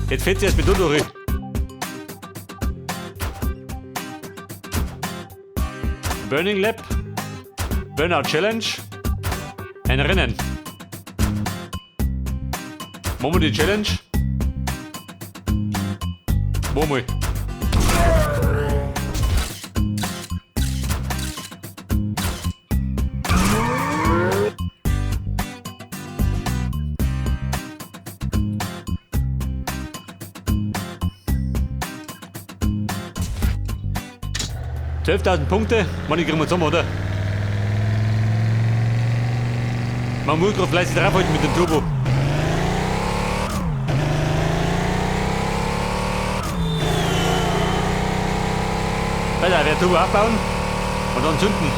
Jetzt fährt sie erst mit durch. Burning Lab, Burnout Challenge, ein Rennen. Machen wir die Challenge? Machen wir. 12.000 Punkte, man, die kriegen wir zusammen, oder? Man muss gerade fleißig draufhalten mit dem Turbo. Weiter, wer Turbo abbauen und dann zünden.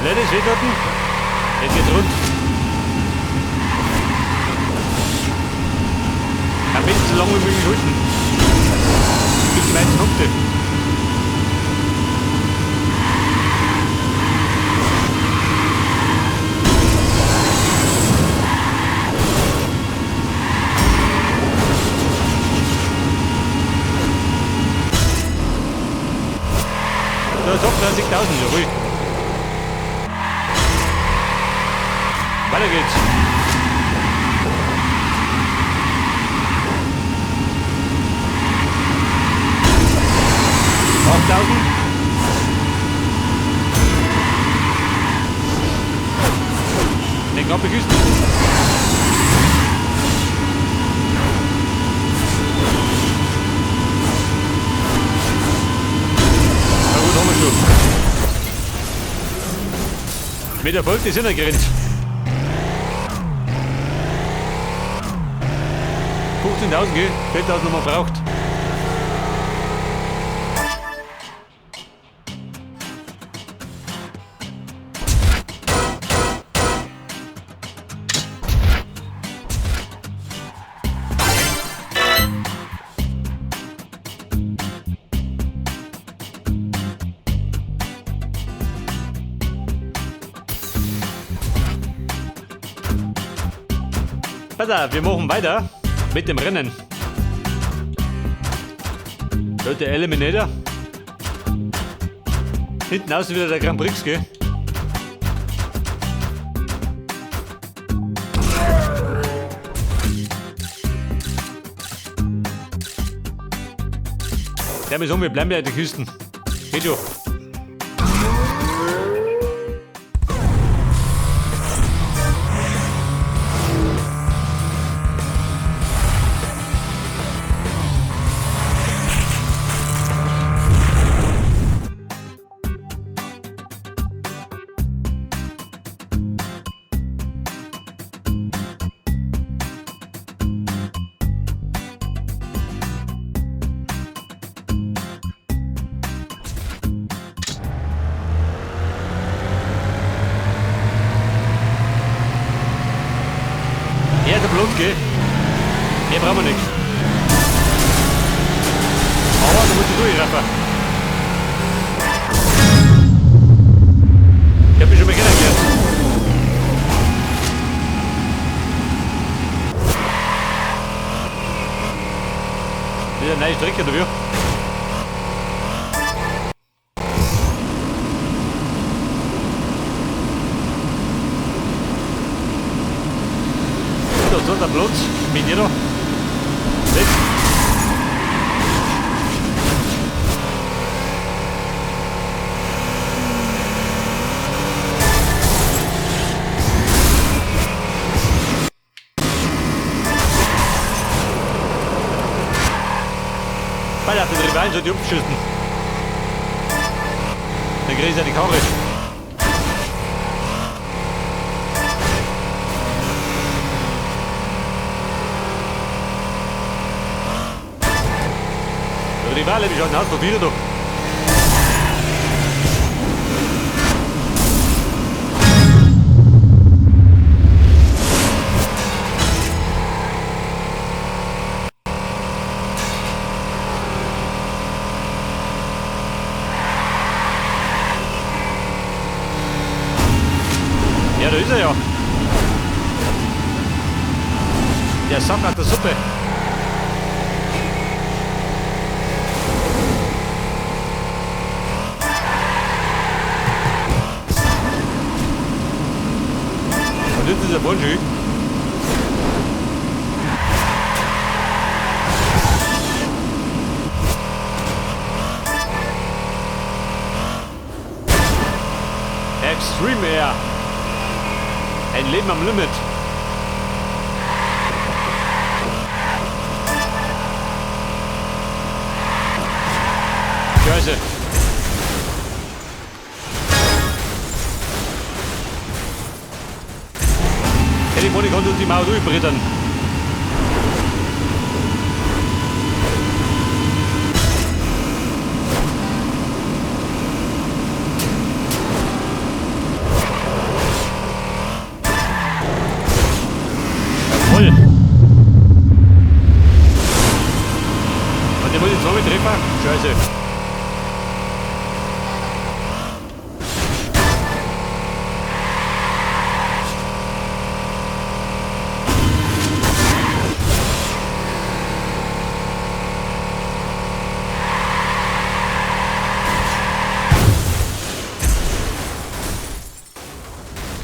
Blödes Wehgarten. Jetzt geht's rund. Am besten so lange wie möglich halten. Gibt die meisten Punkte. So, 36.000, jawohl. Weiter geht's. 8.000. Ne, knappe Küste. Na gut, haben wir schon. Mit Erfolg die sind gerannt. 15.000, gell? 4.000 haben wir braucht. Pass auf, wir machen weiter mit dem Rennen. Da der Eliminator. Hinten außen wieder der Grand Prix, gell? Der wir sagen, wir bleiben ja in der Küsten. Geht schon. Ja, der Blut, gell? Mehr brauchen wir nicht. Aber da muss ich durch, Rafa. Ich hab mich schon mal kennengelernt. Wieder eine neue Strecke, oder wie? Da ist der Platz mit dir da. Das. Weil auf den Rivalen schon die abgeschossen. Dann krieg ich ja die Karre. Der Rivale, wie schaut denn aus? Noch wieder da. Ja, da ist er ja. Der Sack nach der Suppe. Und jetzt ist der Bungee. Extreme Air. Ein Leben am Limit. Scheiße. Hey, die Moni konnte uns die Mauer durchbrettern. Jawohl. Und der muss ich zweimal treffen? Scheiße.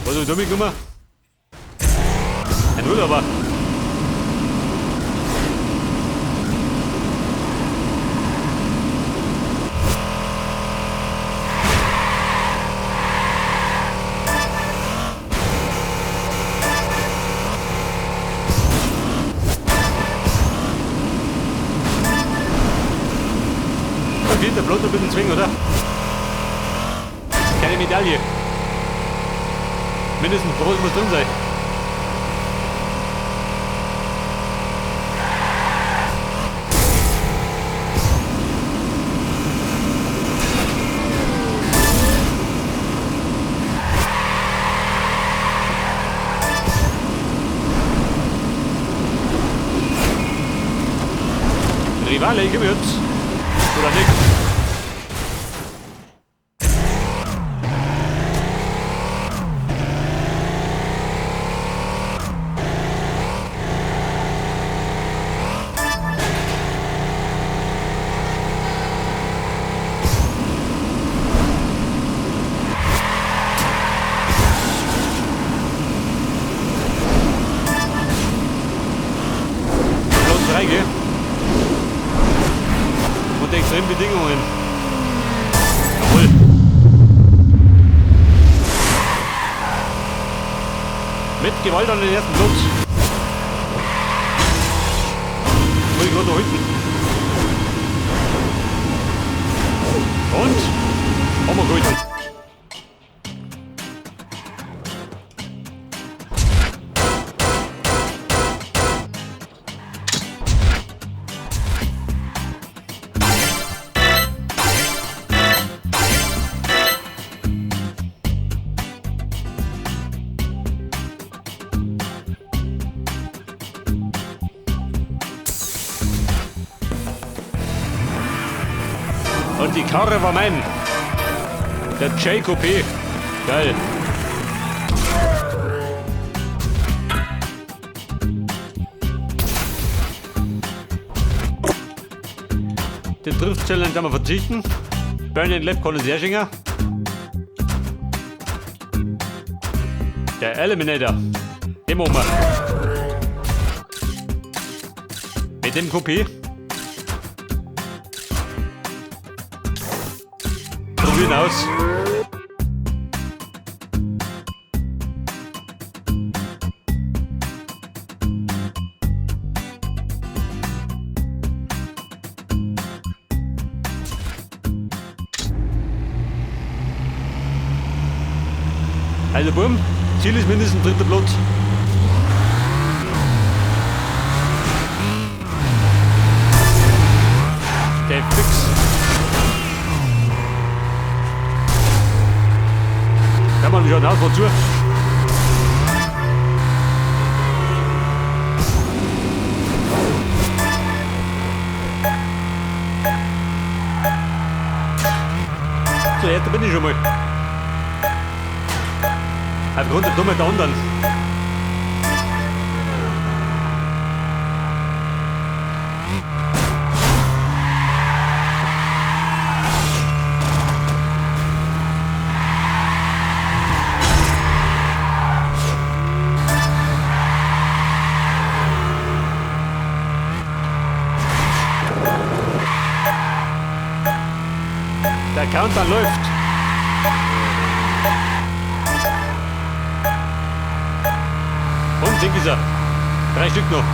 Was hab ich damit gemacht? Ein Urlauber. Okay, der Plot ein bisschen zwingen, oder? Keine Medaille. Mindestens Brot muss drin sein. Rivale gewürzt. Oder nicht? Platz 3, gell? Unter extremen Bedingungen. Jawohl. Mit Gewalt an den ersten Platz. Muss ich gerade noch hinten. Und haben wir gehalten. Und die Karre war mein. Der JQP. Geil. Den Drift Challenge haben wir verzichten. Burning Lab konnte sehr schinger. Der Eliminator. Den machen wir. Mit dem Coupé. Probieren aus. Also bumm, Ziel ist mindestens dritter Platz. Der fix. Kann man schon aus, wozu? So, jetzt bin ich schon mal. Aufgrund der Dummheit der anderen. Der Countdown läuft. Und sink ist er. 3 Stück noch.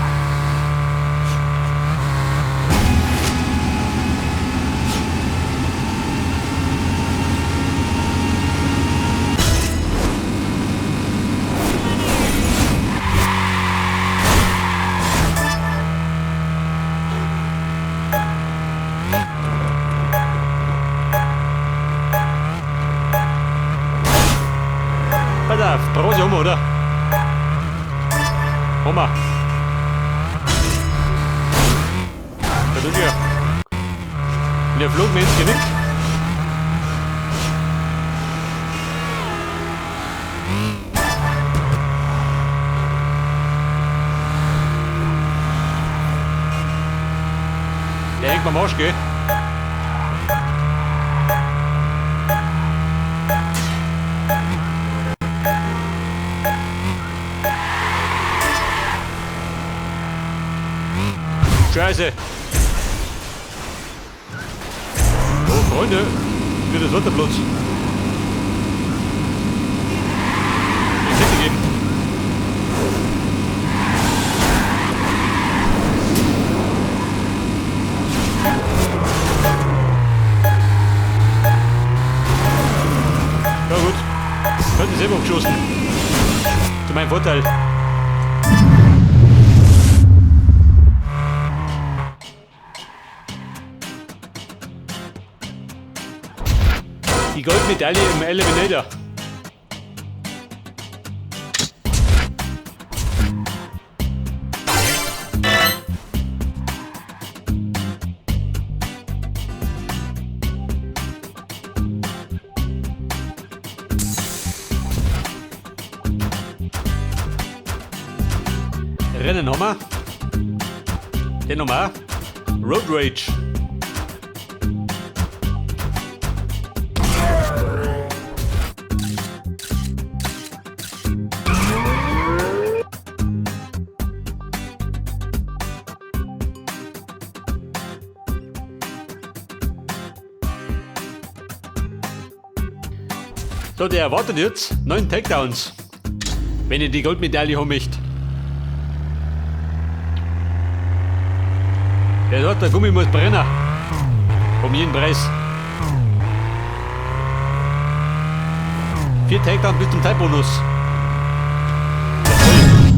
Pass auf, Brause haben wir, oder? Haben wir. Da tut ja. Und der flog mir ins Genick. Der hängt mir am Arsch, gell? Scheiße! Oh, Freunde! Wird das Wetter bloß. Ich hätte gegeben. Ja gut. Könnte selber abgeschossen. Zu meinem Vorteil. Die Goldmedaille im Eliminator. Rennen haben wir. Den haben wir auch. Road Rage. So, der erwartet jetzt 9 Takedowns, wenn ihr die Goldmedaille haben möchtet. Der sagt, der Gummi muss brennen. Um jeden Preis. 4 Takedowns bis zum Zeitbonus. Jawohl.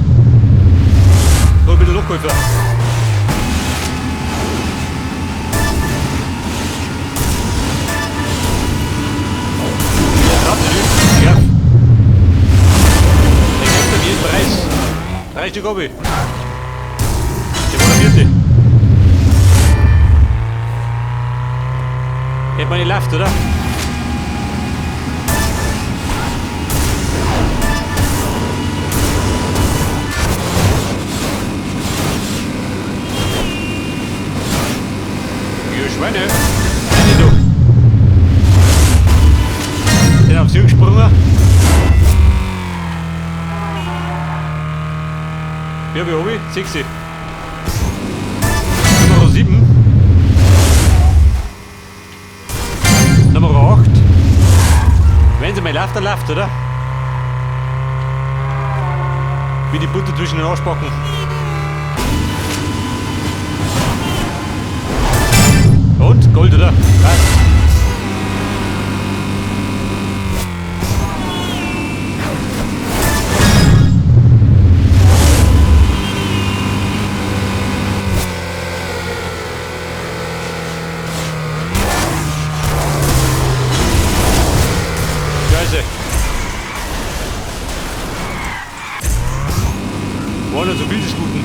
So, bitte Luftkäufer. Ja. Der kriegt um jeden Preis. 3 Stück hab ich. Der war der vierte. Hätte man nicht läuft, oder? Ihr Schweine! Eine du! Sind aufs Jung gesprungen. Wie hab ich? 6. Nummer 7. Nummer 8. Wenn sie mal läuft, dann läuft, oder? Wie die Butter zwischen den Arschbacken. Und? Gold, oder? Passt. Scheiße. War noch so viel des Guten.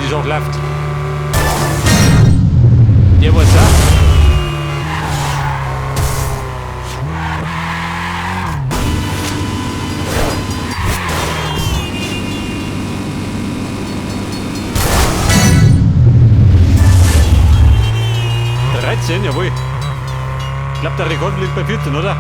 Wie die Sache läuft. Der weiß auch. 13, jawohl. Ich glaube, der Rekord liegt bei 14, oder?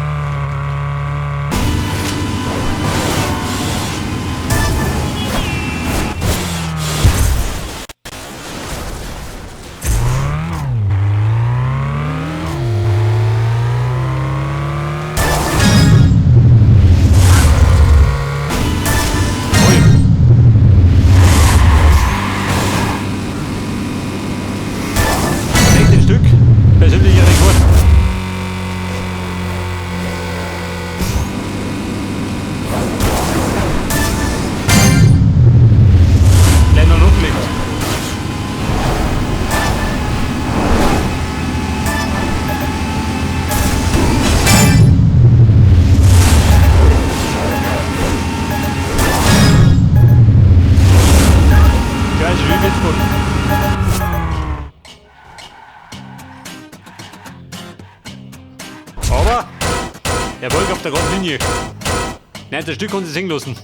Ui. 16 Stück, persönlicher Rekord. Gleich noch hochgelegt. Geil, so wie wird's gut. Aber Erfolg auf der geraden Linie. 19 Stück konnte sie singen lassen.